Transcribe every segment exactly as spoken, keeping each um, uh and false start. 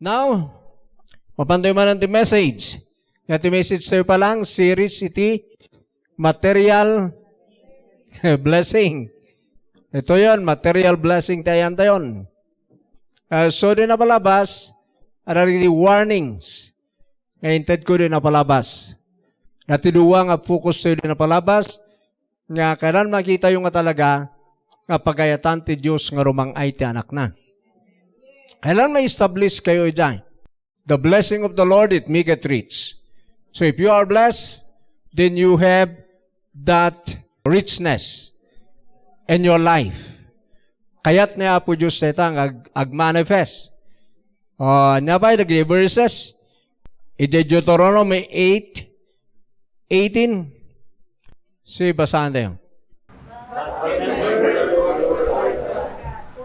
Now, mapantoy manen ti message. Nga ti message tayo pa lang, series iti material blessing. Ito yon, material blessing ti ayantayon. Ah, so, di napalabas, adda dagiti warnings nga intedko di napalabas. Nga ti dua nga focus tayo di napalabas, nga kailan makitayo nga talaga nga pagayatan ti Dios nga rumang-ay ti Anakna. Kailan ma-establish kayo idiay? The blessing of the Lord, it maketh rich. So if you are blessed, then you have that richness in your life. Kayat ni Apo Dios dayta nga ag-, agmanifest. Ah, ania pay dagiti verses? Iti Deuteronomy eight eighteen. Sige, basahan tayo.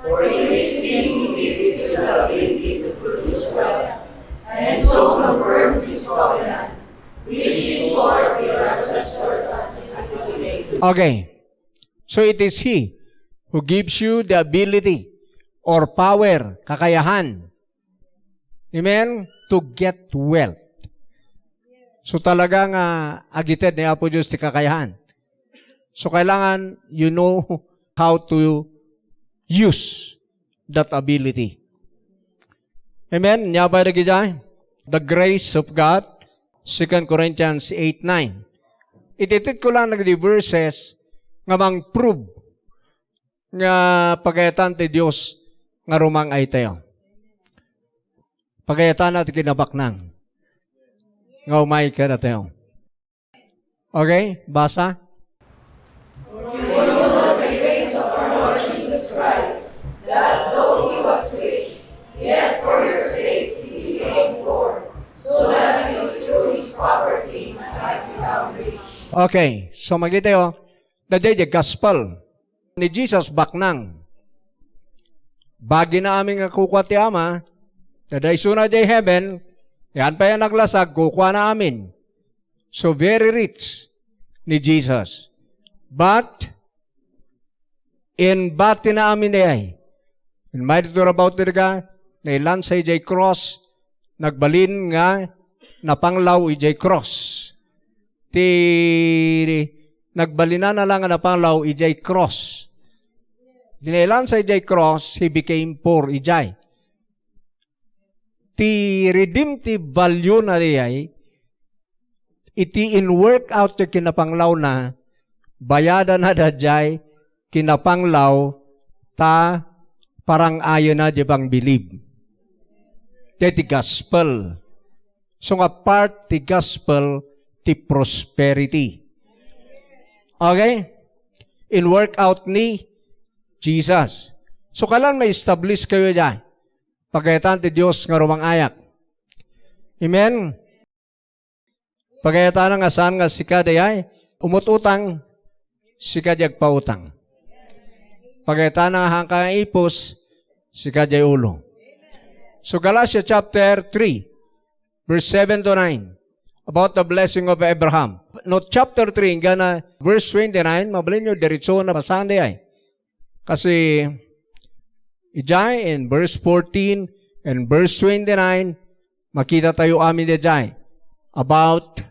For in his name he gives you the ability to produce wealth, and so confirms his covenant, which he swore to your ancestors as it is today. Okay. So it is he who gives you the ability or power, kakayahan. Amen? To get wealth. So talaga nga agited ni Apo Dios ti kakayahan. So kailangan you know how to use that ability. Amen? Ania pay dagiti? The grace of God, Second Corinthians eight nine. Ititid ko lang dagiti verses nga mang-prove nga pagayatan ti Dios nga rumang-ay tayo. Pagayatana ti kinabaknang nga umay kadatayo. Okay, basa. For you know the grace of our Lord Jesus Christ, that though he was rich, yet for your sake he became poor, so that you through his poverty might become rich. Okay, so makita tayo, daydiay the gospel. Ni Jesus baknang. Bagina amin nga kukua ti Ama, ta isuna idiay heaven, yan pay a naglasag, kukuana amin. So very rich ni Jesus. But, in batina amin idiay. In my about ti daga, nailansa idiay cross, nagbalin nga napanglaw idiay cross. Ti nagbalinana lang nga napanglaw idiay cross. Dinailansa idiay cross, he became poor idiay. Ti redemptive value na diay, iti in-work out ti kinapanglawna, bayadana daydiay kinapanglaw ta parang-ayena diay pangbilib. Diay ti gospel. So nga part ti gospel ti prosperity. Okay? In-work out ni Jesus. So kailan ma-establish kayo diay? Pagayatan ti Dios nga rumang-ayak. Amen? Pagayatana nga saan nga sika diay umut-utang, sika diay agpautang. Pagayatana nga haanka nga ipus, sika diay ulo. So Galatia chapter three, verse seven to nine, about the blessing of Abraham. No chapter three, inggana verse twenty-nine, mabalinyo, diretso na basahan diay. Kasi, idiay in verse fourteen and verse twenty-nine, makita tayo amin idiay about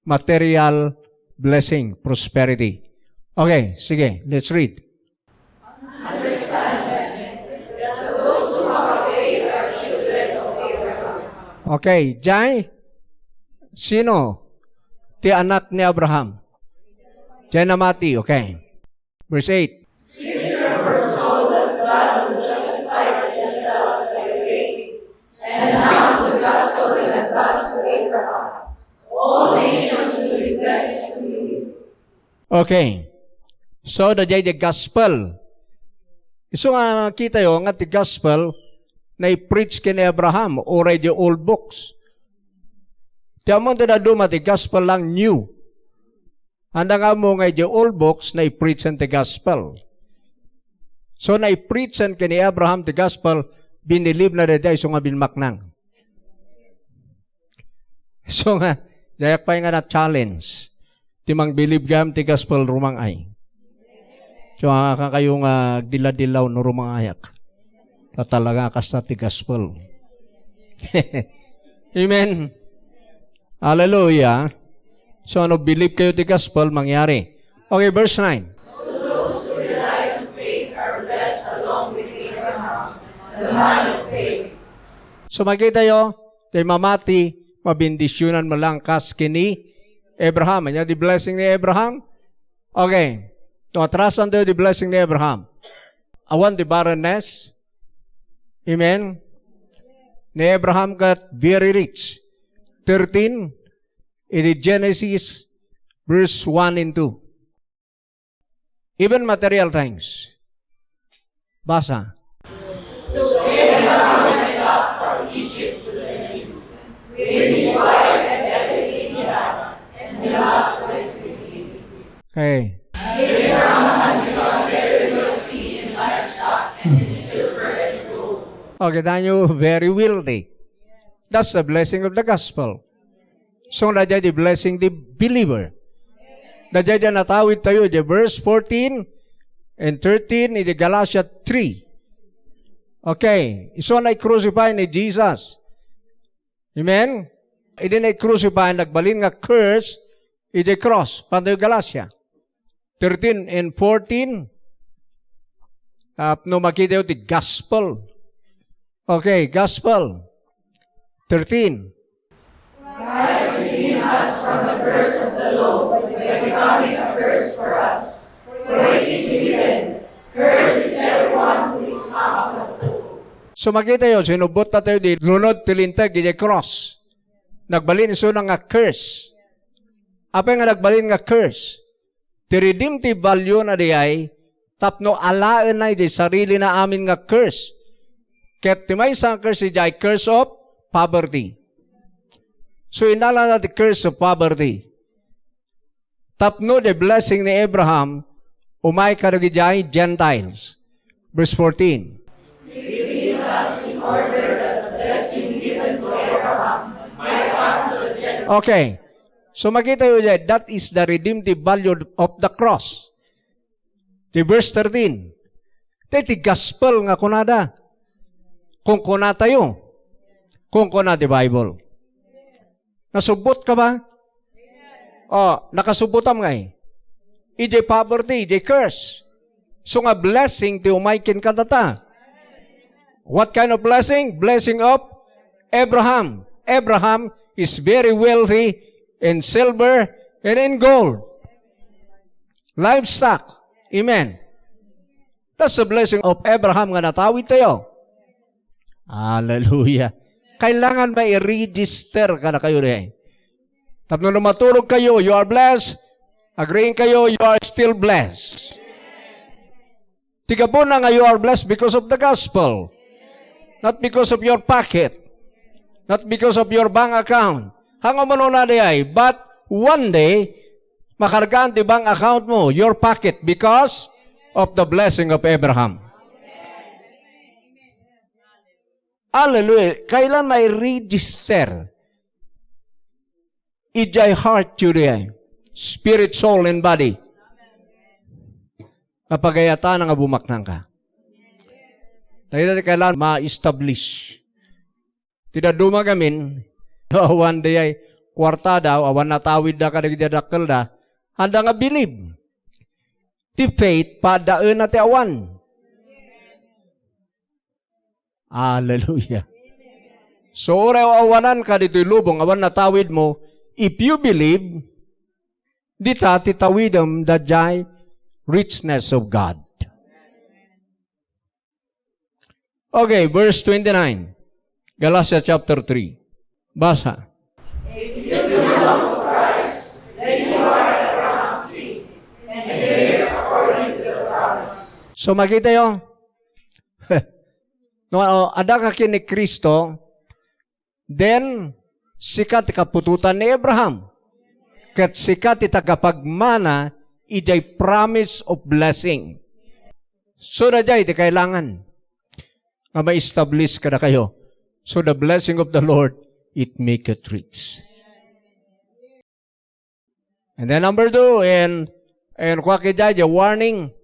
material blessing, prosperity. Okay, sige, let's read. Okay, diay, sino ti anak ni Abraham? Diay namati, okay. Verse eight. Scripture foretold that God would justify the Gentiles by faith and announce the gospel in advance to Abraham. All nations will be blessed through you. Okay. So, daydiay the gospel. Isu nga kitayo nga ti gospel, na-preach ken ni Abraham, uray the old books. Ti ammon ti dadduma ti gospel lang new. Anda nga ammo nga idiay old books, na-preach-an ti gospel. So, na-preach-an ken ni Abraham ti gospel, binilib na daydiay, isu nga binmaknang. So nga, diayak pay nga na-challenge. Ti mangbilib gayam ti gospel rumang-ay. So, nga kayo nga agdiladilaw no rumang-ayak. Ta talaga kasta ti gospel. Amen. Hallelujah. So, no believe kayo ti gospel, mangyari. Okay, verse nine. So, makita yo, ti mamati, mabendisionan met laeng kas ken ni Abraham. Ania ti blessing ni Abraham? Okay. So, atrasan tayo ti blessing ni Abraham. Awan ti barrenness. Amen? Ni Abraham ket very rich. Thirteen, iti Genesis, verse one and two. Even material things. Basa. So Abraham went up from Egypt to the Negev with his wife and everything he had, and Lot went with him. Okay. Abraham had become very wealthy in livestock and in silver and gold. Okay, tayo very wealthy. That's the blessing of the gospel. So, daydiay ti blessing ti believer. Daydiay ti natawid tayo, di verse fourteen and thirteen, iti Galatia three. Okay, isu a nai-crucify ni Jesus. Amen? Idi nai-crucify, nagbalin nga curse, iti cross. Pantayo Galatia thirteen and fourteen. Tapno makita yo ti gospel. Okay, gospel. Thirteen. Christ redeemed us from the curse of the law by becoming a curse for us. For it is written, "Cursed is everyone who is hung on a pole." So, makita yo, sinubbot tayo di lunod ti linteg iti cross. Nagbalin isuna nga curse. Apay nga nagbalin nga curse? Ti redemptive value na diay tapno alaenna iti sarilina amin nga curse. Ket ti maysa nga curse, idiay curse of poverty. So, innalana ti curse of poverty. Tapno the blessing ni Abraham, umay kadagiti Gentiles. Verse fourteen. Redeemed us in order that the blessing given to Abraham might come to the Gentiles. Okay. So, makita yo diay, that is the redemptive value of the cross. Ti verse thirteen. Ti, ti gospel nga kunada. Kung kunatayo, kung kuna ti Bible. Nasubbot ka ba? Oh, nakasubbotam ngay. Idiay poverty, idiay curse. So nga blessing ti umay kenkadata. What kind of blessing? Blessing of Abraham. Abraham is very wealthy in silver and in gold. Livestock. Amen. That's the blessing of Abraham nga natawid tayo. Hallelujah. Kailangan mai-register kadakayo diay. Tapno no maturog kayo, you are blessed. Agriing kayo, you are still blessed. Ti gapuna nga you are blessed because of the gospel. Not because of your pocket. Not because of your bank account. Hango man una diay, but one day, makargaan ti bank account mo, your pocket, because of the blessing of Abraham. Hallelujah. Kailan mai-register? Idiay heart yu diay. Spirit, soul, and body. Kapagayatan nga bumaknang ka. Dagita ti kailangan ma-establish. Ti dadduma gamin, awan diay kuartada, awan natawidda kadagiti dakkelda, anda nga bilib. Ti faith, padaena ti awan. Hallelujah. So, uray awanan ka ditoy lubong, awan natawid mo, if you believe, dita ti tawidem daydiay richness of God. Okay, verse twenty-nine. Galatia chapter three. Basa. If you belong to Christ, then you are Abraham's seed, and heirs according to the promise. So, makita yo, no, adda ka ken ni Cristo, then, sika ti kaputotan ni Abraham. Ket sika ti tagapagmana idiay promise of blessing. So, daydiay ti kailangan nga ma-establish kadakayo. So, the blessing of the Lord, it maketh rich. And then number two, and, and kua ketdi, the warning.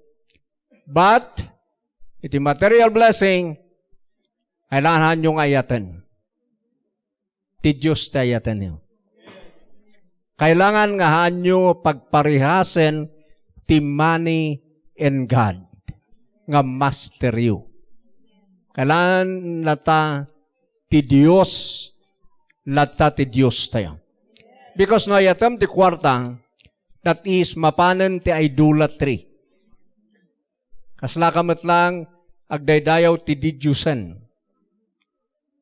But, iti material blessing, kailangan nyo nga ayaten. ti Dios ti ayatenyo. Kailangan nga haanyo pagparihasen ti money and God nga masteryo. Kailangan latta ti Dios, latta ti Dios tayo. Because no ayatem ti kuarta, that is, mapanen ti idolatry. Kasla ka met lang agdaydayaw ti didiosen.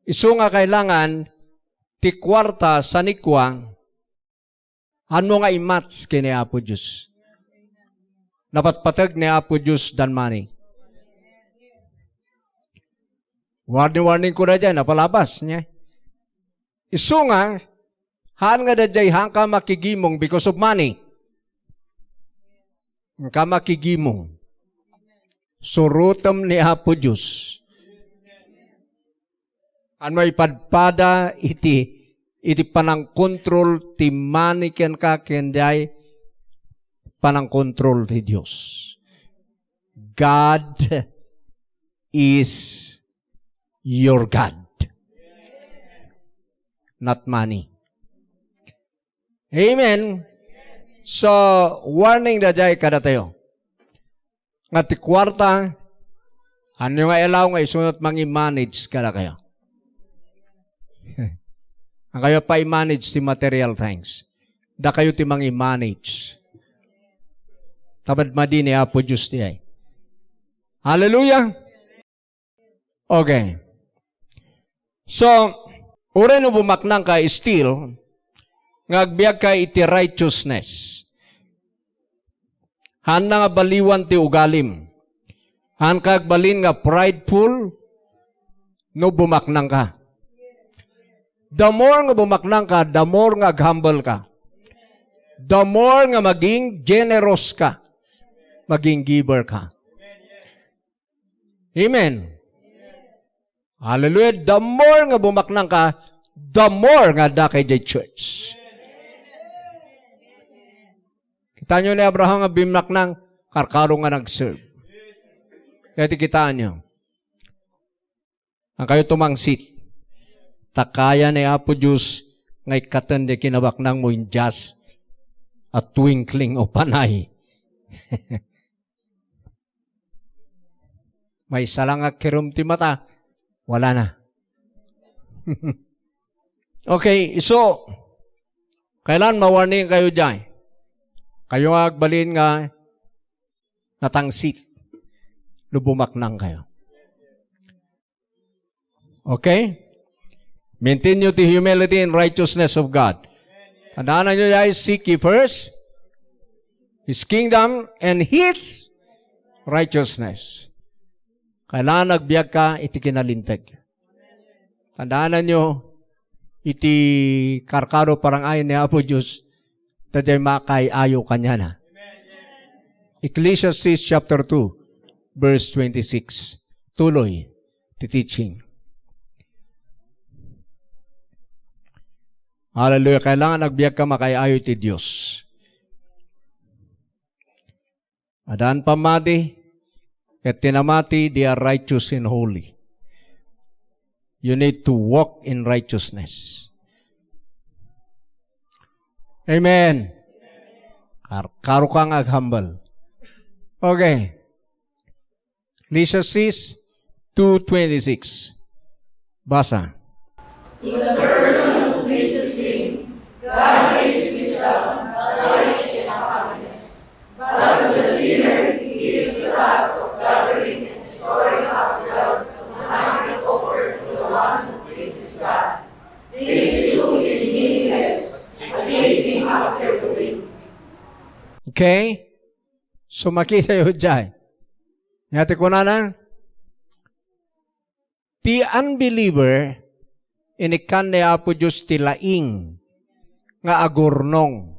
Isu nga kailangan ti kuarta sanikua, haanmo nga i-match ken ni Apo Dios. Napatpateg ni Apo Dios dan money. Warning-warning ko daydiay, napalabas niya. Isu nga, haan nga daydiay haanka makigimong because of money. Haanka makigimong. Surotem ni Apo Dios. Haanmo ipadpada iti, iti panangkontrol ti money kenka ken daydiay panangkontrol ti Dios. God is your God, not money. Amen. So, warning daydiay kadatayo. Nga ti kuarta, haanyo nga i-allow nga isunot mangi-manage kadakayo. Haankayo pa i-manage ti material things. Dakayo ti mangi-manage. Tapno madi ni Apo Dios diay. Hallelujah! Okay. So, uray no bumaknangka still, nga agbiagka iti righteousness. Haanna nga baliwan ti ugalim. Haanka agbalin nga prideful no bumaknangka. The more nga bumaknangka, the more nga aghumble ka. The more nga maging generous ka, maging giver ka. Amen. Hallelujah. The more nga bumaknangka, the more nga adda ka idiay church. Kitaenyo ni Abraham nga bimaknang, karkaro nga nag-serve. Kaya ti kitaenyo. Haankayo tumangsit. Ta kaya ni Apo Dios nga ikkaten ti kinabaknangmo in just a twinkling of an eye. Maysa lang nga kirum ti mata, wala na. Okay, isu, kailan ma-warning kayo diay? Kayo nga agbalin nga natangsit no bumaknangkayo. Okay? Maintain you the humility and righteousness of God. Tandaan nyo, guys, seek ye first His kingdom and His righteousness. Kailangan agbiag ka iti kinalinteg. Tandaan nyo, iti karkaro parang-ayo ni Apo Dios, ta diay makay-ayo kaniana. Ecclesiastes chapter two, verse twenty-six. Tuloy ti teaching. Hallelujah. Kailangan agbiag ka makay-ayo ti Dios. Addan pammati, ket ti namati, they are righteous and holy. You need to walk in righteousness. Amen. Kar-, karo ka nga aghambal. Okay. Ecclesiastes two twenty-six. Basa. In the person of Moses, God gives wisdom, knowledge, and happiness. But to the sinner, he gives the task of gathering and storing up wealth, not recovered to the one who pleases God. This too is meaningless, a chasing after the wind. Okay? So, makita yo diay. Nga ti kunana, ti unbeliever, inikkan ni Apo Dios ti laing nga agurnong,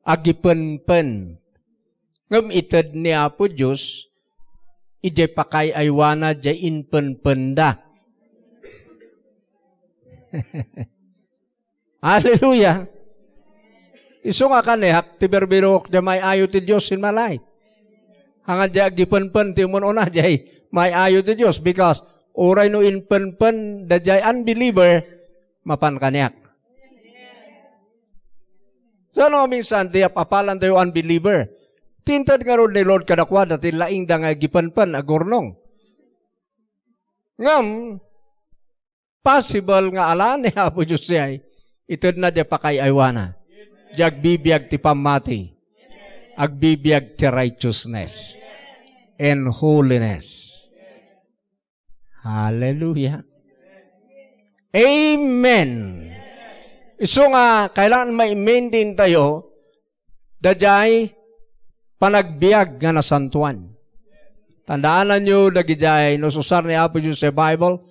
agipenpen. Ngem ited ni Apo Dios, idiay pakay-aywana, diay inpenpenda. Hallelujah! Isu nga kaniak, ti birbirok diay may-ayo ti Dios in my life. Hangan diay agipenpen ti umun-una, diay may-ayo ti Dios because Uray no impenpen daydiay unbeliever, mapan kaniak. Saan no minsan, ti ap-apalantayo unbeliever? Ti inted ngarud ni Lord kadakuada, ti laingda nga agipenpen, agurnong. Ngem, possible nga ala ni Apo Dios diay, itedna diay pakaay-aywana. Diay agbibiag ti pammati. Agbibiag ti righteousness and holiness. Hallelujah. Amen. Isu nga, kailangan ma-maintain tayo, daydiay panagbiag nga nasantuan. Tandaananyo, dagidiay inus-usar ni Apo Dios sa Bible,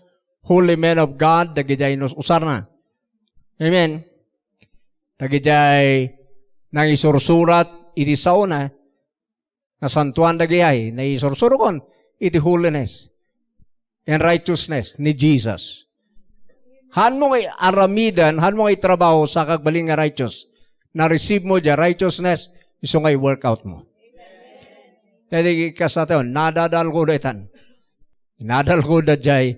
holy men of God, dagidiay inus-usarna. Amen. Dagidiay nangisursurat iti saona, nasantuan dagidiay, naisursurokon iti holiness and righteousness ni Jesus. Hanmo nga aramiden, hanmo nga itrabaho, saka agbalin nga righteous. Na-receive mo diay righteousness, isu nga i-workout mo. Daydi kasta tayo, nadadal ko daytan. Nadal ko daydiay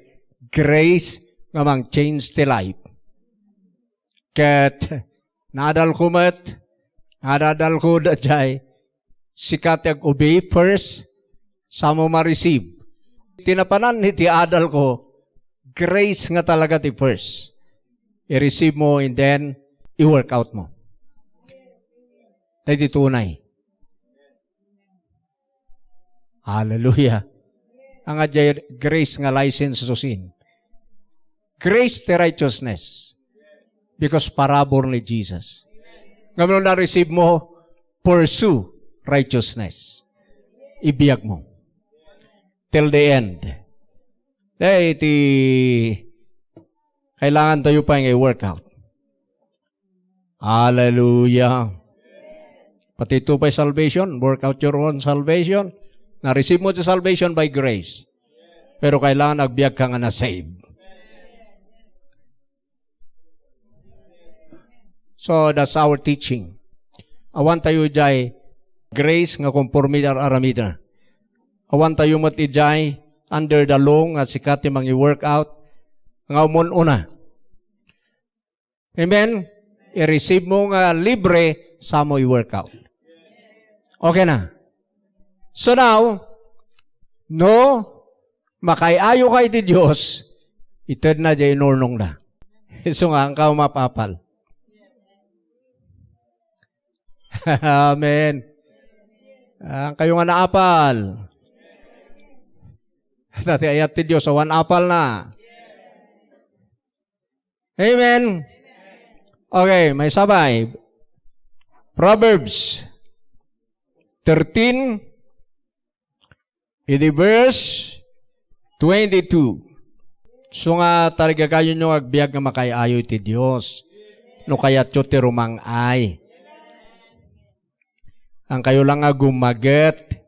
grace nga mang-change ti life. Ket nadal ko met, nadadal ko daydiay, sika ti ag-obey first, samo ma-receive. Ti napanan iti adal ko, grace nga talaga ti first. I-receive mo and then i-work out mo. Daydi tunay. Hallelujah. Ania diay grace nga license to sin. Grace ti righteousness. Because parabur ni Jesus. Ngem no na-receive mo, pursue righteousness. Ibiag mo. Till the end. Daydi, kailangan tayo pa nga i-work out. Hallelujah. Pati ito pa'y salvation, work out your own salvation. Na-receive mo ti salvation by grace. Pero kailangan agbiag ka nga na-save. So, that's our teaching. Awan tayo diay grace nga konforme ar-aramidna. Awan tayo met idiay under the law nga sika ti mangi-work out nga umun-una. Amen? I-receive mo nga libre, samo i-work out. Okay na. So now, no makaay-ayoka iti Dios, itedna diay inurnongna. Isu nga, haanka mapapal. Amen. Haankayo nga naapal. Ta ti ayat ti Dios, awan apalna. Amen. Okay, maisabay. Proverbs thirteen, iti verse twenty-two. Isu nga, tarigagayonyo nga agbiag nga makaay-ayo iti Dios. No kayatyo ti rumang-ay. Haankayo lang nga gumaget.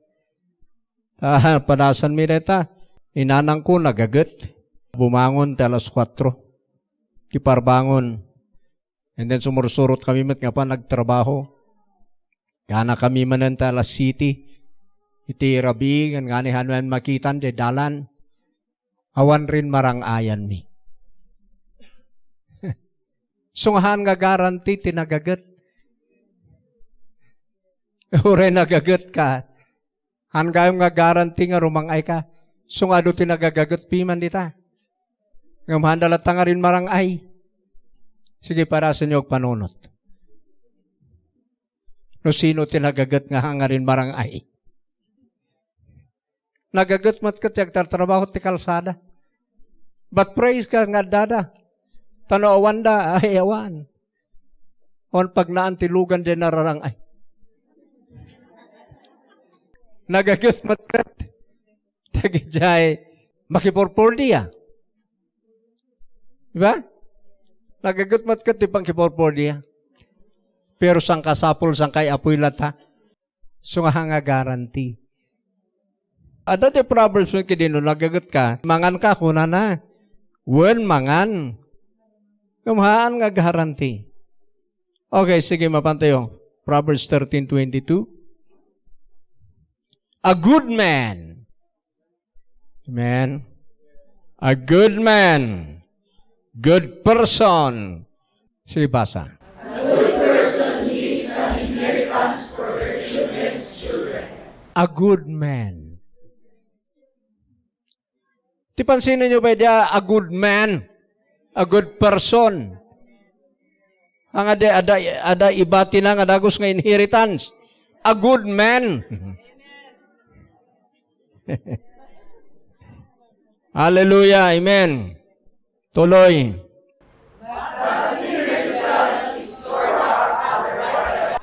Ah, padasanmi dayta. Ni nanangko nagaget. Bumangon ti alas kuatro. Ti parbangon. And then sumursurot kami met nga pan nagtrabaho. Gana kami manen ti alas siyete. Iti rabii, ngan ngani haan makitan diay dalan. Awan rin marang-ayanmi. Isu nga haan nga guarantee ti nagaget. Uray nagaget ka. Haan gayam nga guarantee nga rumang-ay ka. Isu nga adu ti nagagaget piman dita. Ngem haanda latta nga rin marang-ay. Sige, padasanyo agpanunot. No sino ti nagaget nga haan nga rin marang-ay. Nagaget met ket ti agtartrabaho ti kalsada. But praise God nga addada. Ta no awanda, ay, awan. Awan pagnaan ti lugan diay nararang-ay. Nagaget met ket ti agidiay makipurpurdia. Di ba? Nagaget met ket ti pangkipurpurdia. Pero sangkasapul, sangkay apuy latta. Isu nga haan nga guarantee. Adda ti Proverbs nga kadi no nagaget ka, mangan ka, kunana. Wen, mangan. Ngem haan nga guarantee. Okay, sige, mapan tayo. Proverbs thirteen twenty-two. A good man. Amen. A good man, good person. Sige, basa. A good person leaves an inheritance for their children's children. A good man. Ti pansinen nyo ba dia, a good man, a good person? Ang ada, ada, ada ibatina nga dagus nga inheritance. A good man. Hallelujah. Amen. Tuloy.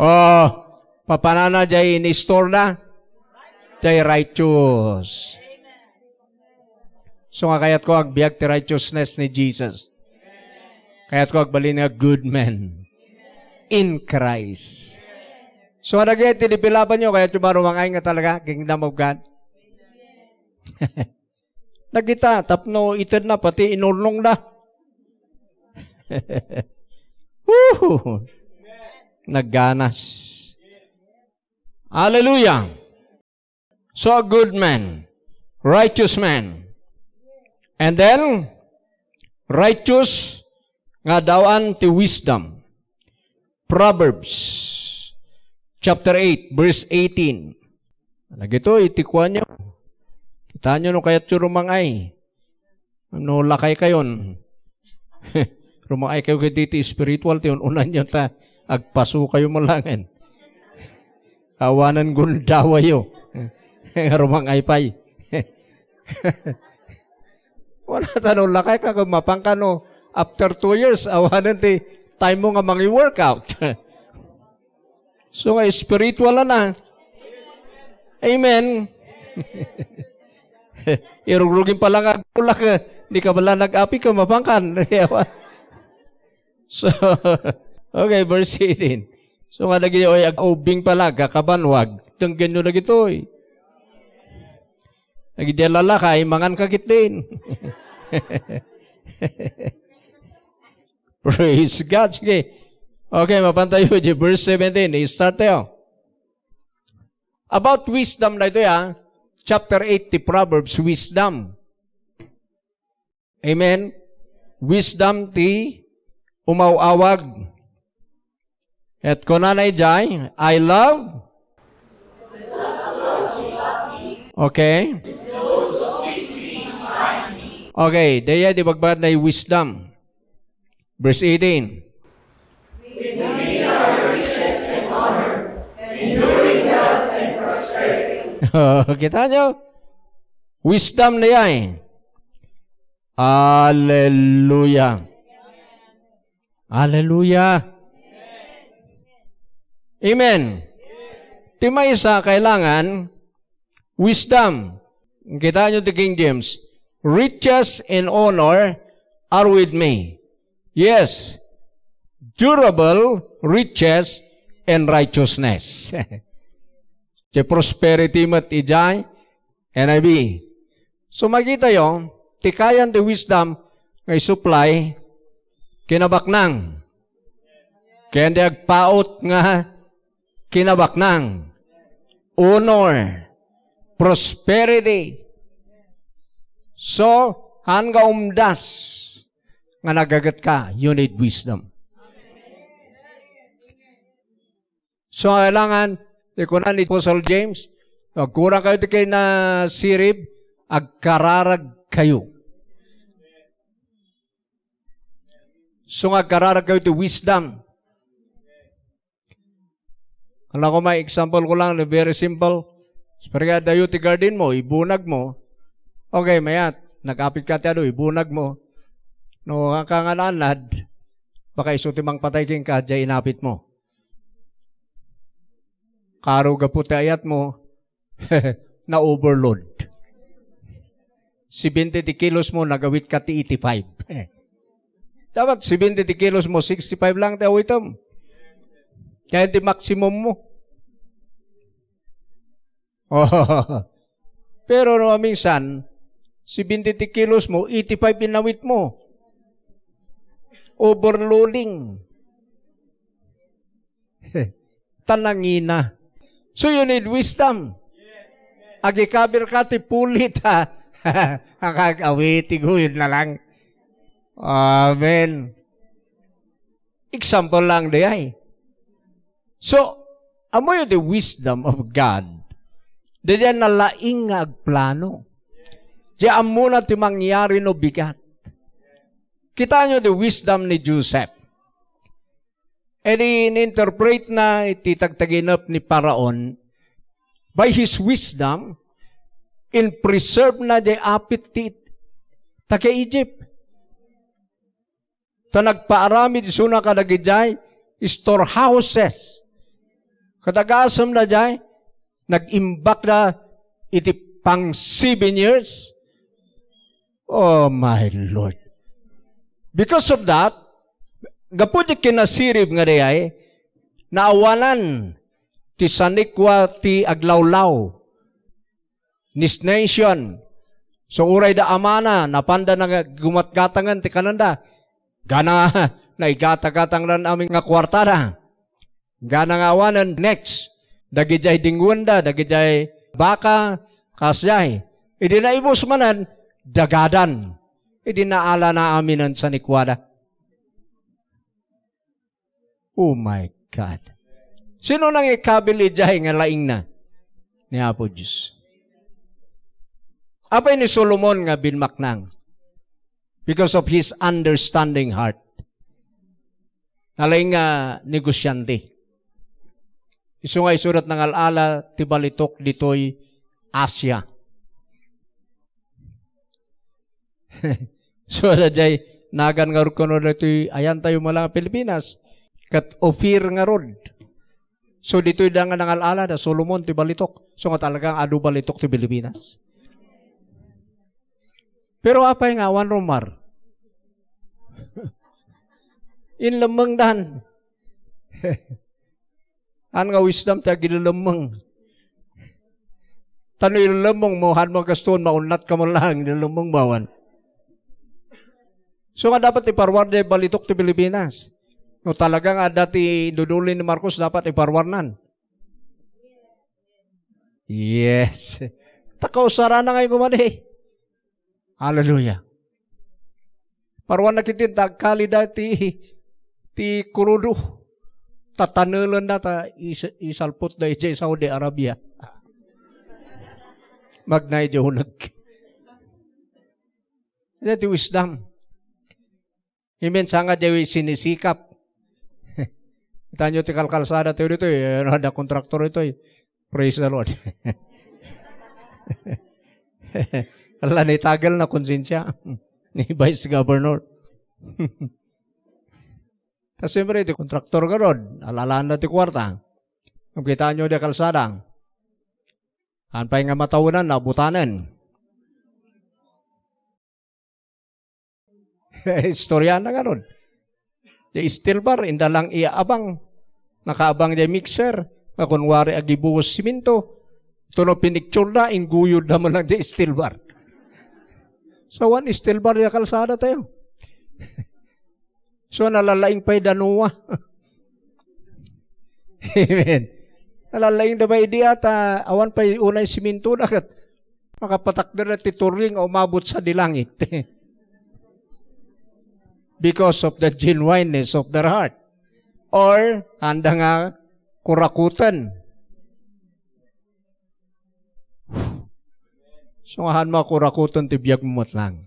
Oh, papanana jay inistorda? Jay righteous. So nga kayatko agbiag ti righteousness ni Jesus. Kayatko agbalin nga good man in Christ. So nga dagiti dipilapan nyo, kayatyo ba rumangay nga talaga, Kingdom of God? Dagita, tapno itedna, pati inurnongda. Woohoo! Nagganas. Hallelujah! So a good man, righteous man. And then, righteous nga dawan ti wisdom. Proverbs chapter eight, verse eighteen. Dagitoy ti kuanyo. Kitaenyo no kayatyo rumangay. No lakay kayon. Rumangay kayo kadagiti spiritual ti un-unanyo ta agpaso kayo malangen. Awanen gundawayo. Rumangay pay. Wala ta no lakay ka, kung mapanka no, after two years, awanen ti time mo nga mangi-workout. So nga spiritual na. Amen. Irugrugin pa lang agulak, eh. Di ka bala nag-api ka, mapankan. So, okay, verse eighteen. So nga lagi, oy, ag-ubing pala, kakabanwag. Tenggen nyo lagi to, eh. Lagi di lalakay, mangan ka kitdin. Praise God. Sige. Okay, mapantayo di verse seventeen. I-start tayo. About wisdom na ito, ya. Chapter eight ti Proverbs, wisdom. Amen. Wisdom ti umaw-awag. Et kunana idiay, I love. Okay. Okay, daydiay ti bagbaga ti wisdom. Verse eighteen. Kita nyo? Wisdom na yan. Hallelujah. Hallelujah. Amen. Ti maysa, kailangan wisdom. Kita nyo ti King James, "Riches and honor are with me. Yes, durable riches and righteousness." Ti prosperity met idiay, N I V. So, makitayo, ti kayan ti wisdom nga isupply, kinabaknang. Ken di agpaut nga kinabaknang. Honor, prosperity. So, haan nga umdas nga nagaget ka, you need wisdom. So, kailangan, ti kuna ni Apostle James, agkurang kayo ti kinasirib, agkararag kayo. So, nga agkararag kayo ti wisdom. Alam ko, may example ko lang, very simple. Siparigat dayo ti garden mo, ibunag mo. Okay, mayat, nag-apit ka ti adu, ibunag mo. No, ang kangananad, baka isu ti mangpatay kenka, diay inapit mo. Karo gapu ti ayat mo, na-overload. Seventy ti kilos mo, nagawit ka ti eighty-five. Dapat seventy ti kilos mo, sixty-five lang ti awitem. Kaya ti maximum mo. Oh. Pero no, minsan, seventy ti kilos mo, eighty-five inawit mo. Overloading. Ta nangina. So you need wisdom. Agikabir ka ti pulit, ha? Ang kag-awit, iguyod na lang. Amen. Example lang, di ay. So, amoyo the wisdom of God. Daydiay nalaing nga agplano. Di ammona ti mangyari no bigat. Kita nyo the wisdom ni Joseph. Idi in-interpret na iti tagtaginep ni Faraon, by his wisdom, in-preserve na di apit ti taga-Egypt. Ta nagpaaramid isuna kadagidiay storehouses. Kadagasem na diay, nag-imbak na iti pang seven years. Oh my Lord. Because of that, gapu di kinasirib nga diay, naawanan ti sanikwa ti aglawlaw. Nisnation. So, uray da amana, napanda na nga gumatgatangan ti kananda. Gana, naigatagatangan amin nga kuartada. Gana nga awanen, next. Dagidiay dingwenda, dagidiay baka, kasdiay. Idi naibus manen, dagadan. Idi naala na aminen sanikuada. Oh my God. Sino nang ikabil idiay nga laingna? Ni Apo Diyos. Apay ni Solomon nga binmaknang? Because of his understanding heart. Nalaing nga negosyante. Isu nga isurat nangal-ala ti balitok ditoy Asia. So, daydiay, nagan ngarud kuno daytoy, ayan tayo mala nga Pilipinas. Ket Ophir ngarud. So, ditoy da nga nangal-ala da Solomon ti balitok. So, nga talagang adu balitok ti Pilipinas. Pero apay nga awan rumar? Inlemmengdan. An nga wisdom ti agilelemmeng. Ta no ilelemmeng mo, han mo gastuon, maunnat ka mo lang, ilelemmeng mo awan. So nga dapat iparwar diay balitok ti Pilipinas. No talaga nga adda ti duduli ni Marcos, dapat iparwarnan. Yes. Ta kausarana nga kumadi. Hallelujah. Parwanna ketdi ta agkali da ti, ti krudo. Tatanelen da ta is-, isalpot da idiay Saudi Arabia. Magna idiay uneg. Iti wisdom. Amen. Sanga diay sinisikap. Kita nyo ti kalkalsada tayo ditoy. Eh, ano, da kontraktor itoy. Praise the Lord. Ala, ni tagel na konsensya ni Vice Governor. Ta siyempre, ti kontraktor garud, alalaan na ti kuarta. Kung kita nyo di kalsada, an pay nga matawenan, nabutanen. Istorya na ngarud. Di steel bar, inda lang iabang. Nakaabang di mixer. Nga kunwari agibuhos simento. Ito no pinicture da, ingguyod da man lang di steel bar. So, one steel bar ya kalsada tayo. So, nalalaing pay da Noah. Amen. Nalalaing da pay di ata, awan pay unay simento da ket makapatakder na ti turing a umabot sa di langit. Because of the genuineness of their heart. Or, handa nga kurakuten. So, nga han makurakuten ti biag mo met lang.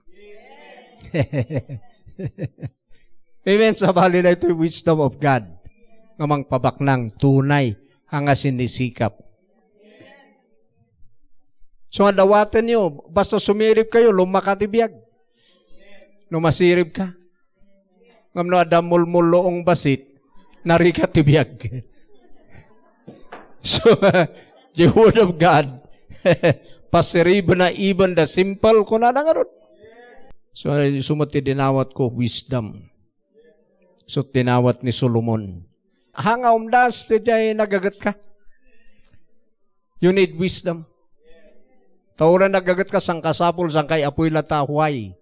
Amen. Sabali na ito yung wisdom of God. Nga mangpabaknang tunay nga sinisikap. So, nga dawaten nyo, basta sumirib kayo, lumaka ti biag. No masirib ka. Ngem no adda mulmulluong basit, narigat ti biag. So, the word of God, pasiriben na even the simple, kunana ngarud. So, isu met ti dinawat ko, wisdom. So, dinawat ni Solomon. Hanga umdas, ti jay nagaget ka. You need wisdom. Ta uray nagaget ka, sangkasapul, sangkay apuy la ta, huay.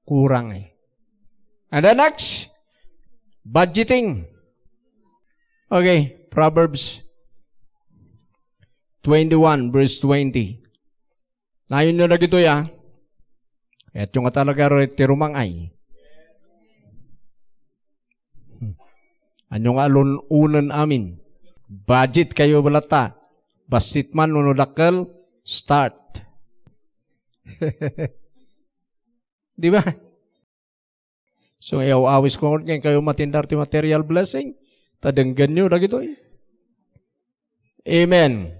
Kurang eh. And the next, budgeting. Okay, Proverbs twenty-one, verse twenty. Nayon na dagitoy, ah. Kayatyo nga talaga iti rumang-ay. Hmm. Ania nga alun-onen amin? Budget kayo balatta. Bassit man wenno dakkel, start. Di ba? So, iyaw-awis ko ngarud ken kayo matindar ti material blessing. Ta denggenyo dagitoy. Amen.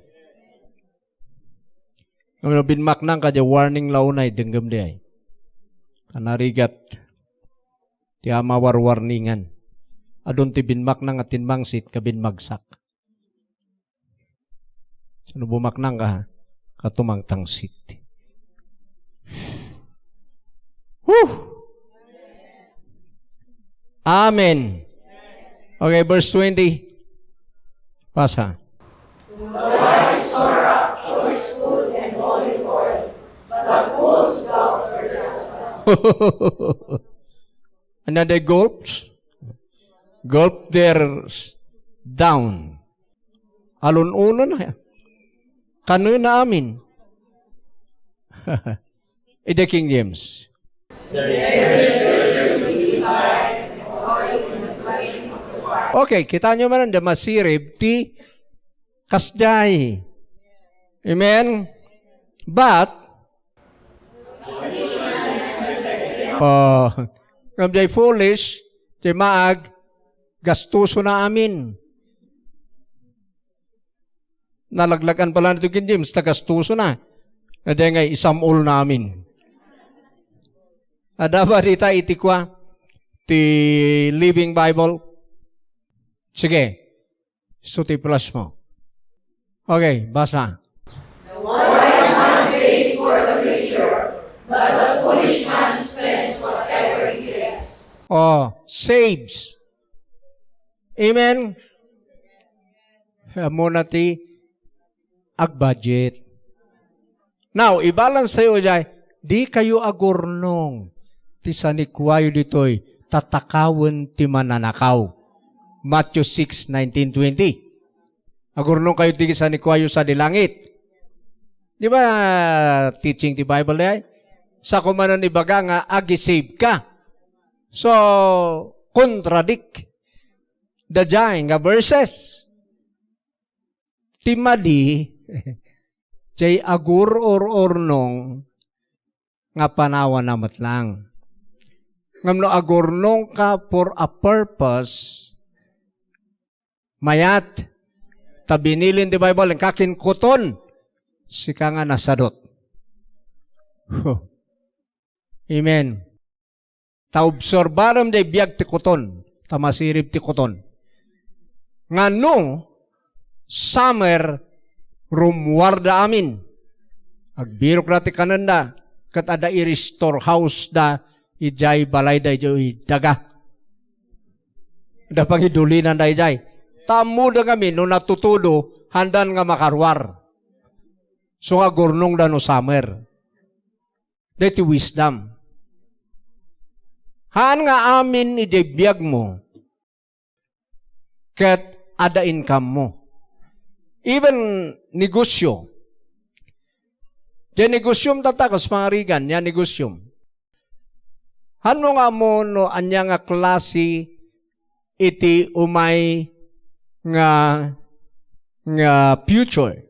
Ngem no binmaknang ka, di warning la unay, denggem di ay. Kanarigat ti ama warwarningan. Adun ti binmaknang a timmangsit ken bimmagsak. Sino bumaknang ka, ha? Katumangtangsit. Whew! Amen. Okay, verse twenty. Pasa. Another gulps? Gulp their down. Alun-unon na. Kanuna amin. Iti King James. Okay, kita nyo man, da masirib ti kasjay. Amen? But, oh, ngem jay foolish, jay maag, gastuso na amin. Nalaglagan pala nito King James, ta gastuso na. Adi nga isam-ol na amin. Adda ba dita iti kua? Ti Living Bible? Sige. Isu ti flash mo. Okay, basa. The wise man saves for the future, but the foolish man spends whatever he gets. Oh, saves. Amen? Ammona ti agbudget. Now, ibalansayo jay, di kayo agurnong ti sanikuayo ditoy, tatakawen ti mananakaw. Matthew six nineteen twenty. Agurnong kayo ti sanikuayo sadi langit. Di ba, teaching ti Bible, eh? Sa kumanan ibaga nga agi-save ka. So, contradict da jay nga verses. Ti madi, jay agur-or-urnong nga panawanna met lang. Ngem no agurnongka for a purpose, mayat, ta binilin ti Bible, inka kinkuton, sika nga nasadut. Huh. Amen. Ta obserbarem jay biag ti kuton, ta masirib ti kuton. Nga no summer, rummuarda amin. Agbirokda ti kanenda, ket adda i-restore house da idiay balayda idiay daga. Adda pangidulinanda idiay. Ta ammoda ngamin no natutudo, haandan nga makaruar. So nga agurnongda no summer. Daytoy wisdom. Haan nga amin idiay biagmo ket adda income mo. Even negosyo. Diay negosyom tatta, kas pangarigan, nia negosyom. Haanmo nga ammo no ania nga klase iti umay nga, nga future.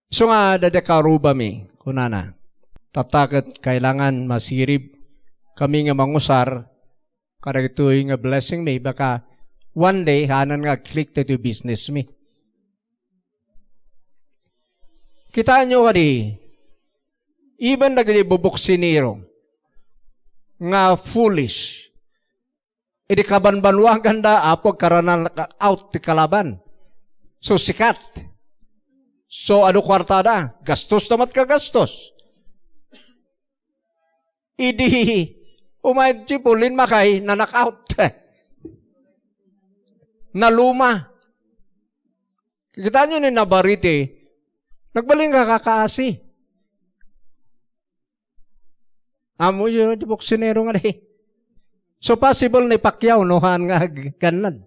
Isu nga adda karubami, kunana, tatta ket kailangan masirib kami nga mangusar kadagitoy nga blessing mi, baka one day, haanan nga ag-click daytoy business mi. Kitaenyo kadi, even dagiti bubuksinero nga foolish, idi kabanbanuaganda, Apo, agkarana-knockout ti kalaban. So, sikat. So, adu kuartada, gastos da met kagastos. Idi umay ti pulin makay na-knockout. Naluma. Kitaenyo ni Navarrete, nagbalin nga kakaasi. Ammoyo ti buksinero nga di. So possible ni Pacquiao no haan nga ag-, gannad.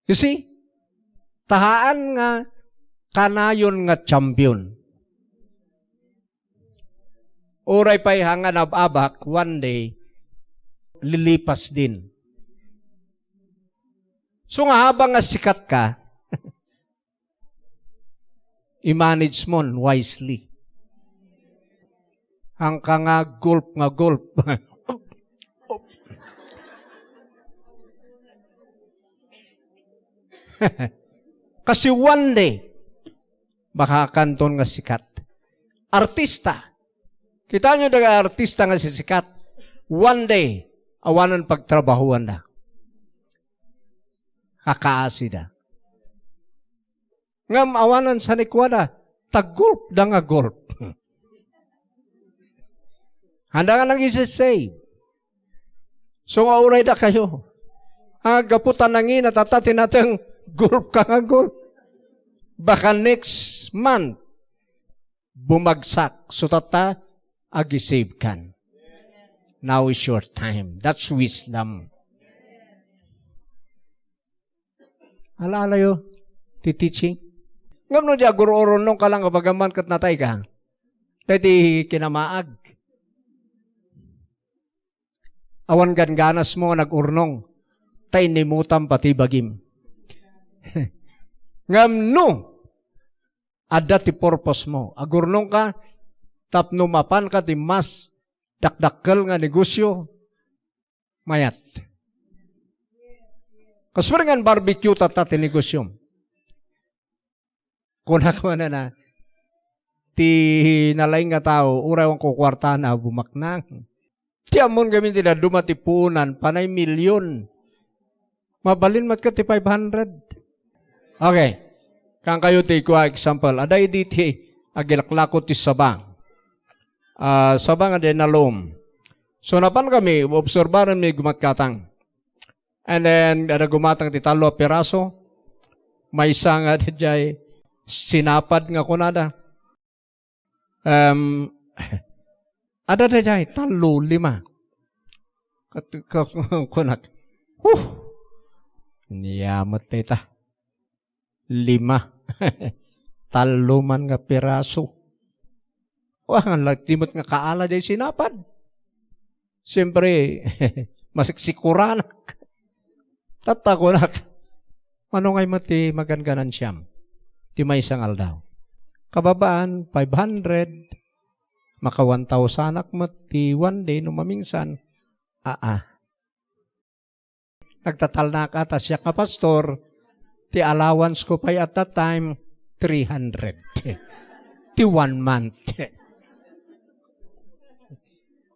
You see? Ta haan nga kanayon nga champion. Uray pay nga nab-abak, one day, lilipas din. So nga habang nga sikat ka, i-manage mo wisely. Ang ka nga gulp nga gulp. Kasi one day, baka kanton nga sikat. Artista. Kita nyo daga artista nga sisikat. One day, awanan pagtrabahuan na. Kakaasi da. Ngem awanan sanikuada, ta gulp da nga gulp. Handa nga nang isi-save. So nga uray da kayo. Aggapu ta nangina, tatta tinateng gulp ka nga gulp. Baka next month, bumagsak. So tatta, agi-save kan. Now is your time. That's wisdom. Alaalayo ti teaching. Ngem no di agur-urnong ka lang, abaga man ket natay ka. Daydi kinamaag. Awan gangganasmo nga nag-urnong, ta inimutam pati bagim. Ngem no adda ti purpose mo, agurnong ka tapno mapan ka ti mas dakdakkel nga negosio, mayat. Kasper ngan barbecue tatta ti negosyo. Kunak manana, ti nalaing nga tao, uray awan kukuartana, bumaknang. Ti ammon gamin ti dadduma ti puonan, panay milyon. Mabalin met ket ti five hundred. Okay. Kan kayo ti kua example. Adda idi ti agilaklako ti saba. Ah, saba nga di nalum. So, napan kami, obserbaran mi gumatkatang. And then, ada gumatang ti tallo a piraso. Maysa nga daydiay sinapad nga kunada. Em, ada daydiay, tallo, lima. Kat-, ka-, kunak, "Huh! Niya met dayta. Lima." Tallo man nga piraso. Wa, nga lagdi met nga kaala jay sinapad. Siyempre, masiksikuran. Tatta kunak, "Mano ngay met ti maganganansiam ti maysa nga aldaw?" Kababaan, five hundred, maka one thousand ak met ti one day no mamingsan. Aa. Nagtatalnak a ta siak nga pastor, ti allowance ko pay at that time, three hundred. Ti one month.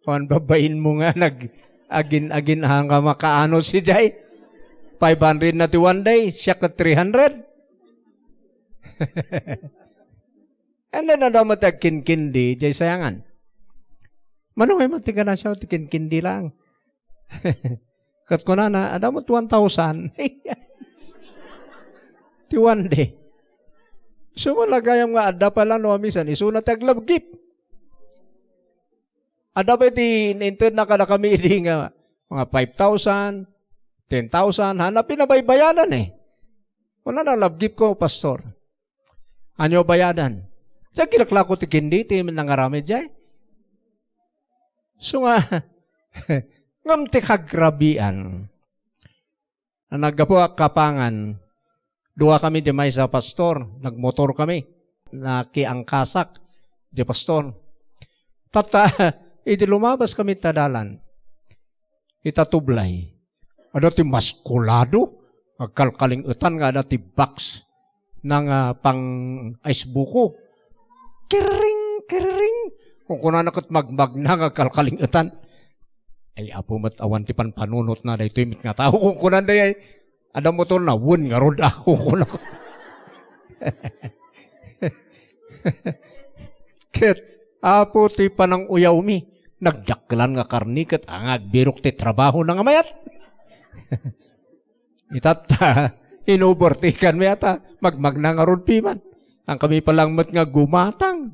Kuan, babain mo nga nag-agin-agin nga makaano si Jay. Five hundred na ti one day, siak ket three hundred. And then, adda met ti agkinkindi, jay sayangan. Mano ngay met ti ganasya ti kinkindi lang? Ket kunana, adda met one thousand. Ti one day. So, malagayam nga adda pala no, minsan, isuna ti aglabgip. Adda pay ti in-, inted na kadakami idi nga mga five thousand, ten thousand, hana pinabaybayadan eh. Kunana, "Labgip ko, Pastor. Anyo bayadan?" Diak gilaklako ti kindi, ti nangaramid jay. So nga, ngem ti kagrabian, naggapu a Kapangan, dua kami di maysa pastor, nagmotor kami. Nakiangkasak di pastor. Tatta, idi lumabas kami ta dalan, ita tublay, adda ti maskulado, agkalkaling-etan nga adda ti box na nga pang-ice buko. Kiring, kiring. Kunkunana ket magmagna nga agkalkaling-etan. Ay, Apo met, awan ti panpanunotna daytoy met nga tao. Kunkunan day, ay, adda motorna, wen ngarud, a, kunkunak. Ket, Apo, ti panang-uyawmi, nagdakkelan nga karni ket, a, nga agbirok ti trabahona nga mayat. Itatta, in-overtake-an mi ata, magmagna ngarud piman. Ang kami pa lang met nga gumatang.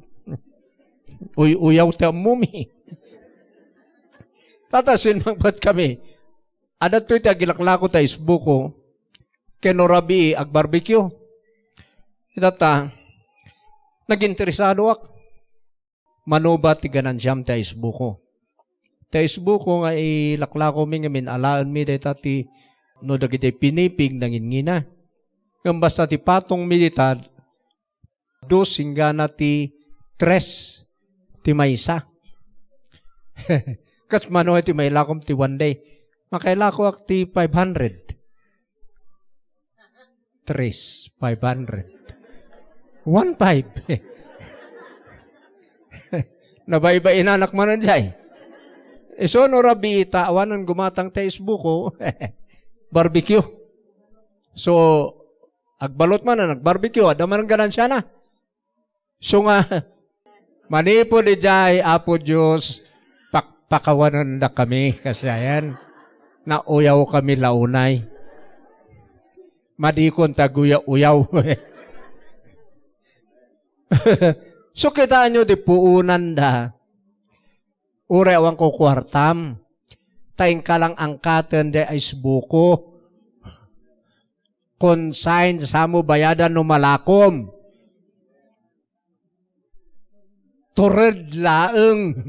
Uy-uyaw ti ammomi. Tatta, simmangpet kami. Adda toy ti agilaklako ta isbuko, ken no rabii, agbarbecue. Itatta, naginteresadoak. Mano ba ti ganansiam ti aisbuko? Ti aisbuko nga ilaklakomi ngamin, alaenmi dayta ti no dagiti pinipig nangingina. Ngem basta ti patongmi dita, dos inggana ti tres ti maysa. Ket mano ti mailakom ti one day? Makailakoak ti five hundred. Tres, five hundred. One five. Nabaibainanak manen jay. Isu no Rabiita, awanen gumatang ti aisbuko. Barbecue. So, agbalot manen, agbarbecue, adda manen ganansiana. Isu nga, manipud idiay, Apo Dios, pakpakawanendakami, kasdiay. Nauyawkami la unay. Madikon ti aguyaw-uyaw. So, kitaenyo ti puonanda. Uray awan kukuartam. Ta inka lang angkaten diay aisbuko. Consign, samo bayadan no malakom. Tured laeng.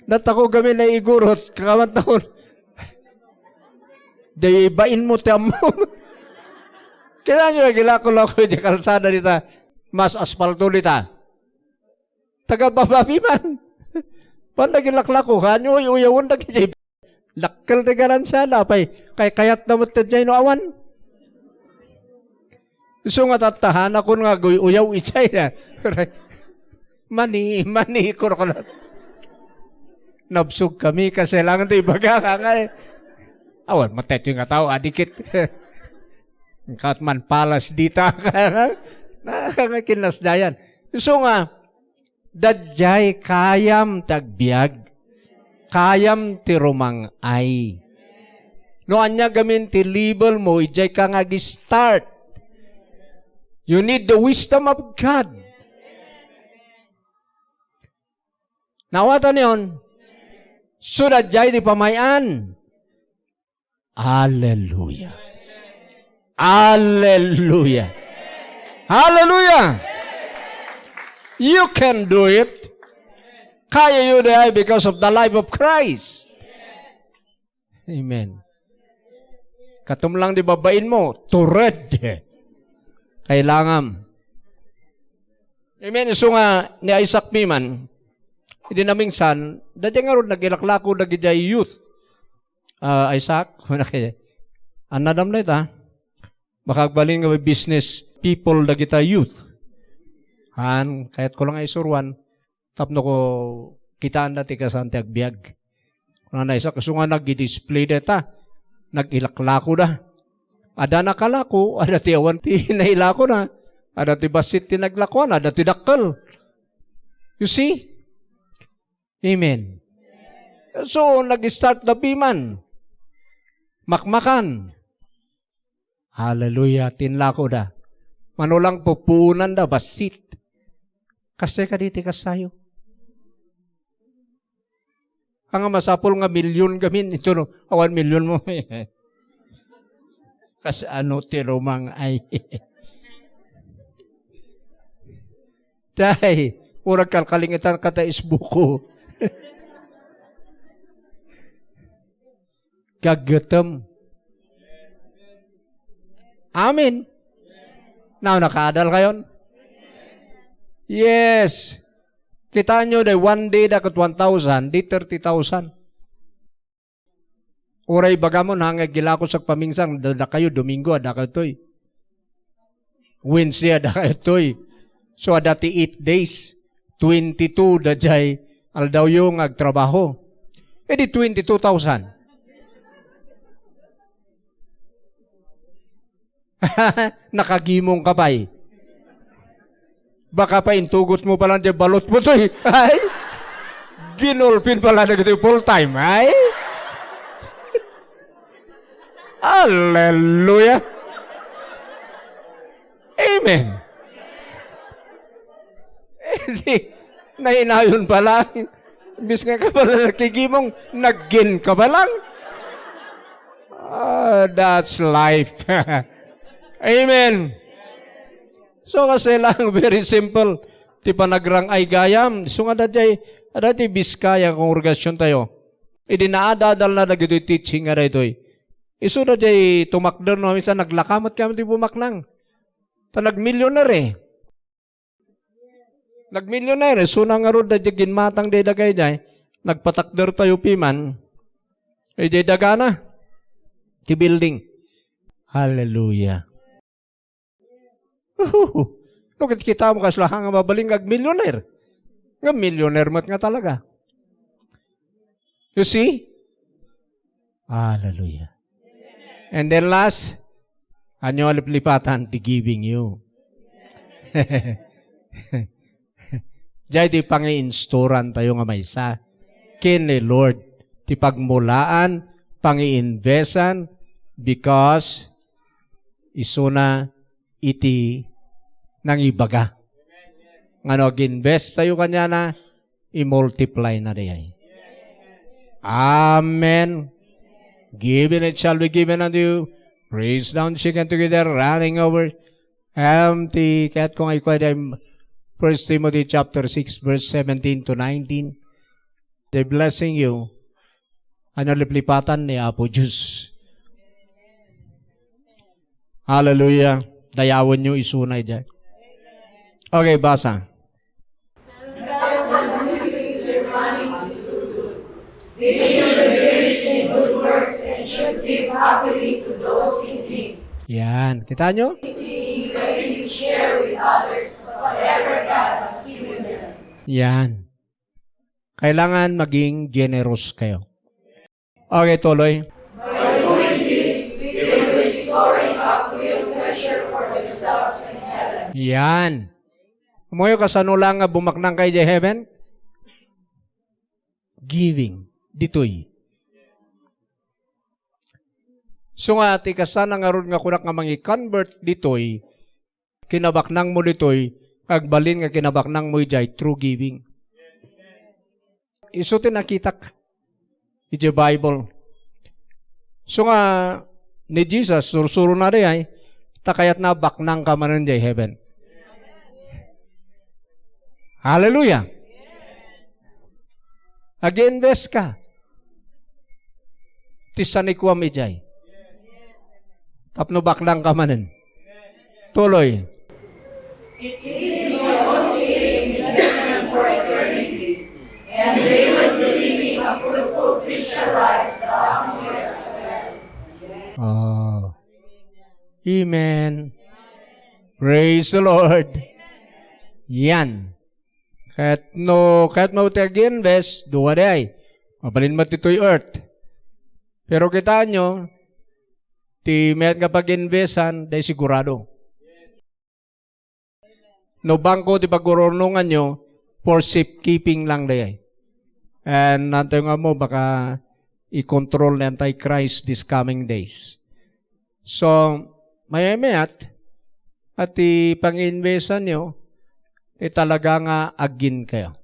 Natako gamin na igurot, kakawan taon. Di bain mo ti ammo. Kailangan nyo nagilako-lako di kalsada dita. Mas aspalto dita. Taga Bababi man. Pan nagilaklako, kanyo, uyawen dagiti dakkel ti ganansiana, apay, kay kayatna met ti jay no awan. Isu nga tattahanakon nga aguy-uyaw idiay na. Mani, mani, kuno, kuno. Nabsog kami, kasi lang ti ibaga ka nga, eh. Awan, matay nga tao, adikit. Kat man palas dita, nakakakinasdayan. Isu nga, Daydiay kayam ti agbiag, kayam ti rumang-ay. No ania gamin ti level mo, idiay ka nga ag-start. You need the wisdom of God. Naawatan yon? So, daydiay ti pamay-an. Hallelujah. Hallelujah. Hallelujah. You can do it. Kaya yo diay because of the life of Christ. Amen. Katum lang di babain mo, tured. Kailangan. Amen. So nga, ni Isaac Piman, idi namingsan, daydiay ngarud nagilaklako dagiti youth. Ah, Isaac, kuna kay, "Annadam dayta. Makagbalin nga business people dagita youth. Han, kayatko lang nga isuruan, tapno ko kitaanda ti kasaan ti agbiag." Kuna ni Isaac, isu nga nagdi-display dayta. Nagilaklako da. Adda nakalako, adda ti awan ti nailakona. Adda ti bassit ti naglakoan, adda ti dakkel. You see? Amen. So, nag-start da piman. Makmakan. Hallelujah. Tinlako da. Mano lang pupunan da, bassit. Kasta kadi ti kastayo. Anga masapul nga milyon gamin, ito no, awan milyon mo. Kas ano ti rumang-ay. Day, urag kalkalingitan ka ta isbuko. Gaggetem. Amen. Now, nakaadal kayon? Yes. Kitaan nyo, day, one day da ket one thousand, di thirty thousand. Uray ibagam, nangagilako sa pamingsan, da, dakayo, Domingo, adda kayo toy. Wednesday, adda kayo toy. So, adda ti eight days, twenty-two da jay aldawyo nga agtrabaho. E di twenty-two thousand. Nakagimong ka pay. Baka pa intugot mo pala di balot mo to eh. Ay! Ginulpin pala na ito full time. Ay! Hallelujah! Amen! Hindi. Nainayon pa lang. Imbis nga ka pala nakigimong, nagin ka pa lang. Ah, that's life. Amen. So, kasi lang, very simple. Ti panagrang-ay gayam. So nga, dayjay, dayjay Biskaya kongregasion tayo. Idi naadadal na dagiti teaching nga daytoy. Isu dayjay tumakder no, minsan naglakamat kami ti bumaknang. Ta nagmilyoner eh. Nagmilyoner, isuna ngarud dayjay ginmatang dayta dagayjay, nagpatakder tayo piman, idiay dagana ti building. Hallelujah. Uhuhu. No, kit-, kita mo kasla nga mabalin nga agmilyoner. Nga millionaire met nga talaga. You see? Hallelujah. And then last, ania a liplipatan ti giving you. Dayjay ti pangiinstoran tayo nga maysa ken ni Lord. Ti pagmulaan, pangiinvesan, because isuna iti nangibaga. Nga no ag-invest tayo kaniana, i-multiply na dayjay. Amen. Given it shall be given unto you. Press down, shaken together, running over. Empty. Kaya't kung ay kuya, First Timothy chapter six, verse seventeen to nineteen. They blessing you. Ania a liplipatan ni Apo Diyos. Hallelujah. Dayawen yo isuna idiay. Okay, basa. Tell them to use their money to do good. They should be rich in good works and should give happily to those in need. Yan. Kita nyo? Seeing ready to share with others whatever God has given them. Yan. Kailangan maging generous kayo. Okay, tuloy. By doing this, we will be storing up real treasure for themselves in heaven. Yan. Amoyo kasano lang nga bumaknang kayo di heaven? Giving. Ditoy. So nga, ti kasana ngarud nga kunak nga mangi-convert ditoy, kinabaknang mo ditoy, agbalin nga kinabaknang mo idiay through giving. Isu ti nakitak iti Bible. So nga, ni Jesus, sursuro na di ay, ta kayat na baknang ka manen di heaven. Hallelujah! Ag-invest ka. Ti sanikuam idiay. Tapno baknang ka manen. Tuloy. It is my own saving investment for eternity, and they will be living a fruitful Christian life down here as well. Oh. Amen. Praise the Lord. Yan. Ket no, ket no ti ag-invest, dua di ay. Mabalin met ditoy earth. Pero kitaenyo, ti mayat nga pag-investan, di sigurado. No bangko ti pagururnongan nyo, for safekeeping lang di ay. And nantayo nga mo, baka i-control ni Antichrist this coming days. So, mayat-mayat, at ti pang-investan nyo, ti talaga nga agin kayo.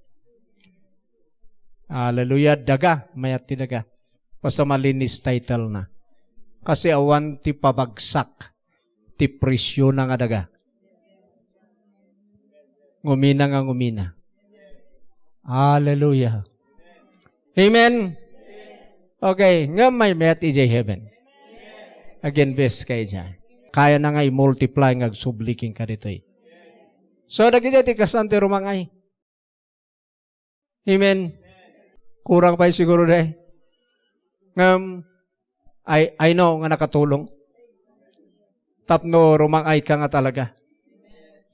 Hallelujah, daga, mayat ti daga. Basta malinis title na. Kasi awan ti pabagsak, ti presyo na nga daga. Ngumina nga ngumina. Hallelujah. Amen. Okay, ngem mayat idiay heaven. Again, best kayo dyan. Kaya na nga i-multiply nga agsubli kenka ditoy. So, dagiti ti kastan ti rumang-ay. Amen. Kurang pay siguro di. Ngem, I, I know nga nakatulong. Tapno rumang-ay ka nga talaga.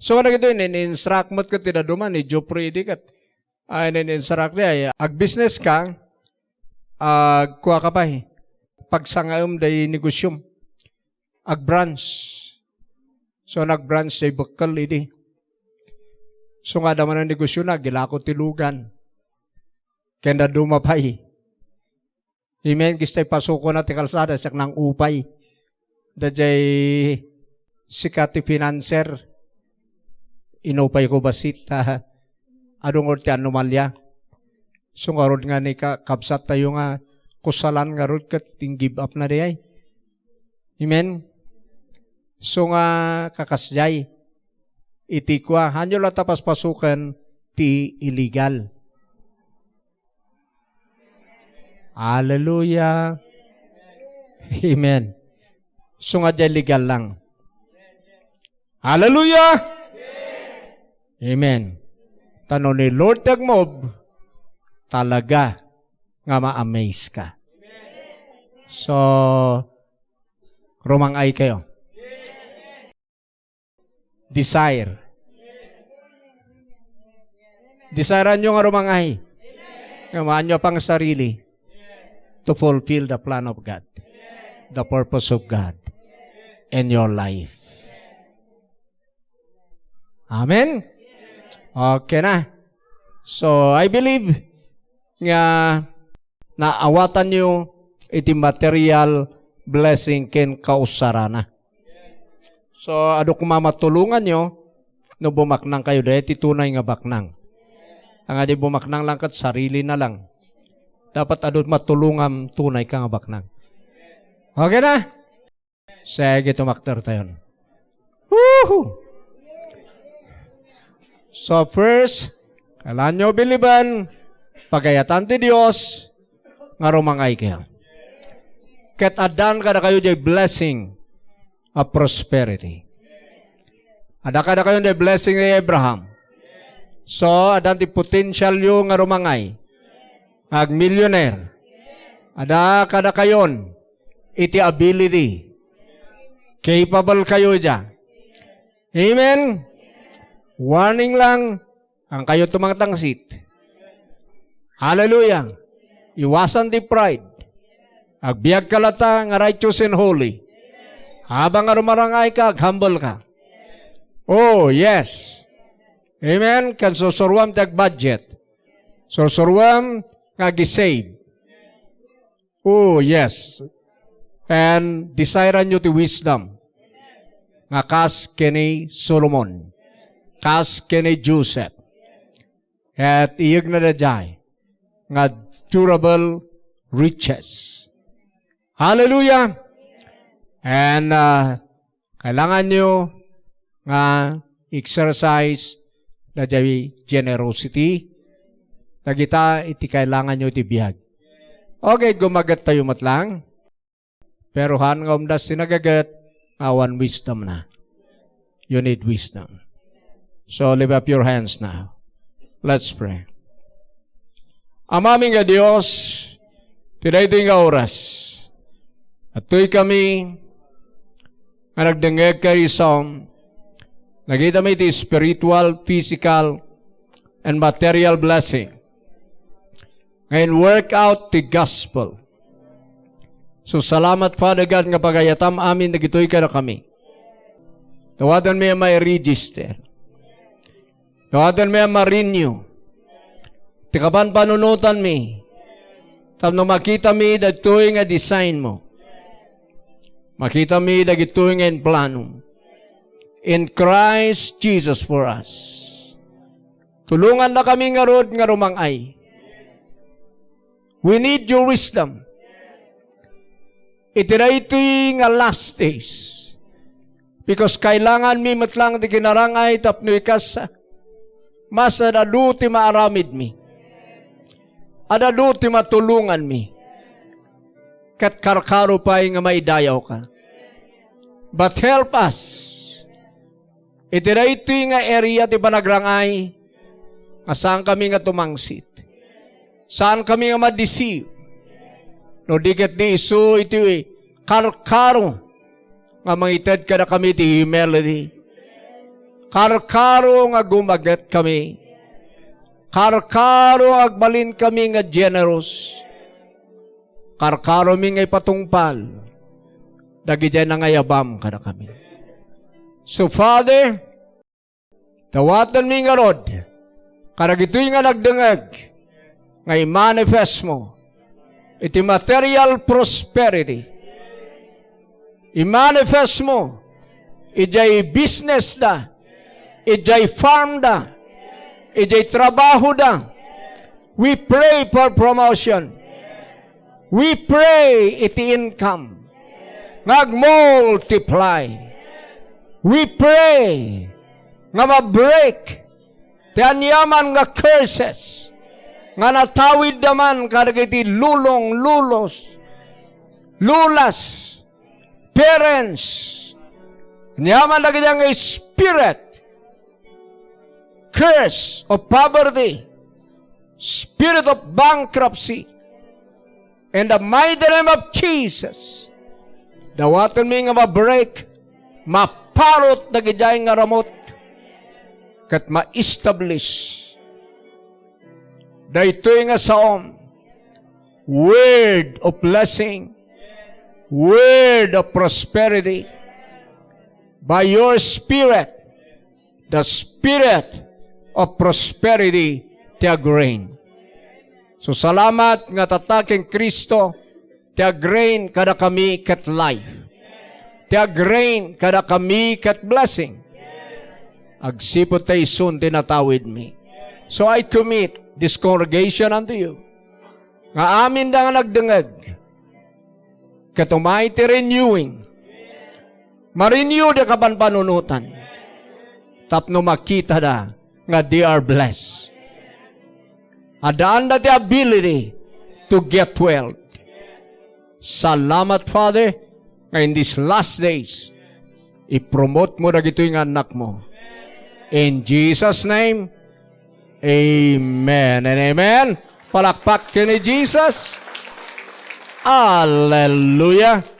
So, kadagitoy, in-instruct met ket ti dadduma ni Geoffrey idi ket, ay, in-instruct di ay, ag-business ka, agkua ka pay. Pagsangaem day negosyom. Ag-branch. So, nag-branch day bekkel idi. So, nga da man ang negosyo na, gilako ti lugan. Ken dadduma pay. Amen. Kista ipasuko na ti kalsada, siak nang upay. Dayjay sika ti financer. Inupay ko basit, ta adu ngarud ti anomalya. So ngarud nga ni ka-, kabsat tayo nga kusalan ngarud ket in-give up na di ay. Amen? So nga kakasdiay, iti kua, hanyo la ta paspasoken ti illegal. Hallelujah. Amen. So nga diay legal lang. Hallelujah. Amen. Ta no ni Lord ti agmove, talaga nga ma-amaze ka. So, rumang-ay kayo. Desire. Desirean nyo nga rumang-ay. Nga maanyo pang sarili to fulfill the plan of God, the purpose of God in your life. Amen? Okay na. So, I believe nga naawatanyo iti material blessing ken kausarana. So, adu koma matulonganyo no bumaknang kayo. Dayta ti tunay nga baknang. Ania ti bumaknang lang ket sarili na lang. Dapat adu matulongam tunay ka nga baknang. Okay na? Sige, tumakder tayon. Woohoo! So first, kailangan nyo biliban, pagayatan ti Dios, nga rumang-ay kayo. Ket addan kadakayo diay blessing of prosperity. Adda kadakayo diay blessing ni Abraham. So, addan ti potential yo nga rumang-ay. Nga agmillionaire. Adda kadakayon iti ability. Capable kayo ita. Amen? Warning lang, haan kayo tumangtangsit. Hallelujah. Iwasan ti pride. Agbiag ka latta nga righteous and holy. Habang nga rumang-ay ka, ag-humble ka. Oh, yes. Amen? Ken sursuruam ti ag-budget. Sursuruam nga agi-save. Oh, yes. And desirean nyo ti wisdom. Nga kas ken ni Solomon. Kas ken ni Joseph. Ket iyegna daydiay nga durable riches. Hallelujah! And, uh, kailangan nyo nga exercise daydiay generosity. Dagita iti kailangan nyo iti biag. Okay, gumaget tayo met lang. Pero haan nga umdas ti nagaget, awan wisdom na. You need wisdom. So lift up your hands now. Let's pray. Amami nga Dios, ti daytoy nga oras, adtoy kami nga nagdengngeg kari Psalm, nakita mi ti spiritual, physical, and material blessing. Ngayon, work out ti gospel. So, salamat, Father God, nga pagayatam amin dagitoy kadakami. Dawatenmi a mai-register. Dawatenmi a ma-renew ti kapanpanunotanmi. Tapno makitami dagitoy nga design mo. Makitami dagitoy nga implanom. In Christ Jesus for us. Tulongannakami ngarud nga rumang-ay. We need your wisdom. Iti daytoy nga last days. Because kailanganmi met lang ti kinarang-ay tapno ikassa. Mas ad-adu ti maaramidmi. Ad-adu ti matulonganmi. Ket karkaro pay nga maidayawka. But help us. Iti daytoy nga area ti panagrang-ay, nga saankami nga tumangsit. Saankami nga ma-deceive. No di ket di isu iti karkaro nga mangited kadakami ti humility. Karkaro nga gumaget kami. Karkaro nga agbalin kami nga generous. Karkaromi nga ipatungpal dagiti nangayabam kadakami. So, Father, dawatenmi ngarud kadagitoy nga nagdengngeg nga i-manifest mo iti material prosperity. I-manifest mo idiay business da, idiay farm da, idiay trabaho da. We pray for promotion. We pray iti income nga agmultiply. We pray nga ma-break ti aniaman nga curses nga natawidda man kadagiti lulong, lulos, lulas, parents, aniaman dagiti nga spirit, curse of poverty, spirit of bankruptcy. In the mighty name of Jesus, dawatenmi nga ma-break, maparot dagidiay nga ramut, ket ma-establish daytoy nga saom, word of blessing, word of prosperity, by your spirit, the spirit of prosperity ti agrain. So, salamat nga tatta ken Cristo ti agrain kadakami ket life. Ti agrain kadakami ket blessing. Agsipud ta isun ti natawidmi. So, I commit this congregation unto you. Nga aminda nga nagdengngeg, ket umay ti renewing. Ma-renew da kapanpanunotan tapno makitada nga they are blessed. Addaanda ti ability to get wealth. Salamat, Father, nga in these last days, ipromote mo dagitoy nga annakmo. In Jesus' name, amen and amen. Palakpak ken ni Jesus. Hallelujah.